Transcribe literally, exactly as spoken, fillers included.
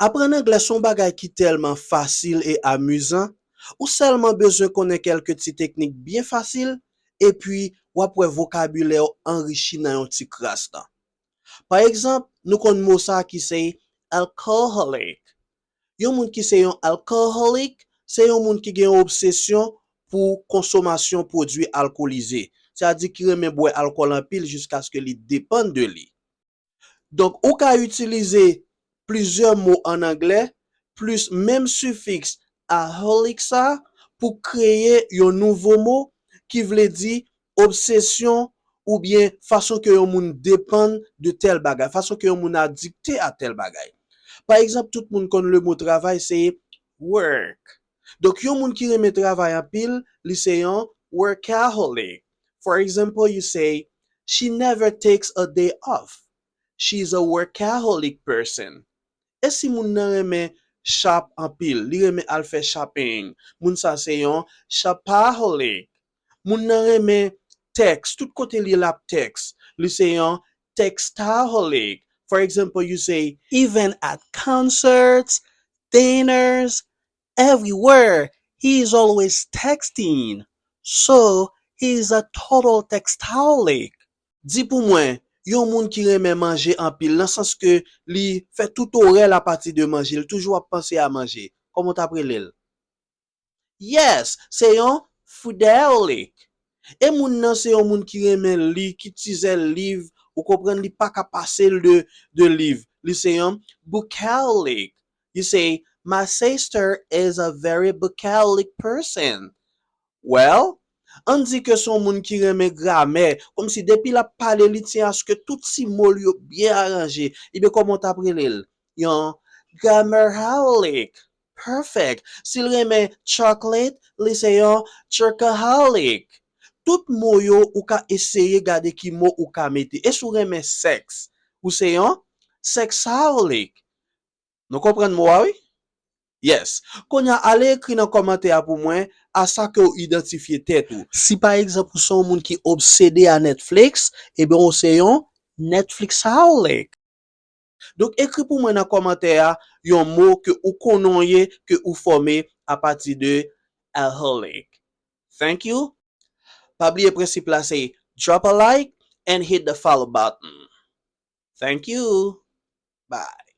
Aprann anglè se yon bagay ki tèlman fasil e amizan. Ou sèlman bezwen konnen kèlke ti teknik byen fasil, epi w ap wè vokabilè w anrichi nan yon ti kras tan. Pa egzanp, nou konn mo sa a ki se alcoholic. Yon moun ki se yon alcoholic, se yon moun ki gen yon obsesyon pou konsomasyon pwodui alkolize, sètadi ki renmen bwè alkòl anpil jiskaske li depann de li. Donk, ou ka itilize plizyè mo ann anglè, plis menm sifiks aholic sa a, pou kreye yon nouvo mo ki vle di obsesyon oubyen fason ke yon moun depann de tèl bagay, fason ke yon moun adikte a tèl bagay. Pa egzanp, tout moun konn le mo travay se work. Donk, yon moun ki renmen travay anpil, li se yon workaholic. For example, you say, she never takes a day off. She's a workaholic person. E si moun nan renmen shop anpil, li renmen al fè shopping, moun sa se yon shopaholic. Moun nan renmen tèks, tout kote li l ap tèks, li se yon textaholic. For example, you say, even at concerts, dinners, everywhere, he is always texting. So, he is a total textaholic. Di pou mwen, yon moun ki renmen manje anpil, nan sans ke li fè tout orè l apati de manje, li toujou ap panse a manje. Kòman w t ap rele l? Yes, se yon foodaholic. E moun nan se yon moun ki renmen li, ki tizè liv, ou konprann, li pa ka pase l de, de liv. Li se yon bookaholic. You say, my sister is a very bookaholic person. Well, ann di ke se yon moun ki renmen gramè, kòmsi depi l ap pale, li tyen aske tout ti mo l yo byen aranje. Ebyen, kòman w t ap rele l? Yon grammaraholic. Perfect. Si l renmen chocolate, li se yon chocaholic. Tout mo yo, ou ka eseye gade ki mo ou ka mete. E si w renmen sèks, ou se yon sexaholic. Nou konprann mo a, wi? Yes. Kounye a, ale ekri nan kòmantè a pou mwen, a sa ke w idantifye tèt ou. Si pa egzanp, ou se yon moun ki obsede a Netflix, ebyen, ou se yon Netflixaholic. Donk, ekri pou mwen nan kòmantè a yon mo ke ou konnen w ye, ke ou fòme apati de aholic. Thank you. Pa bliye prensip la se drop a like and hit the follow button. Thank you. Bye.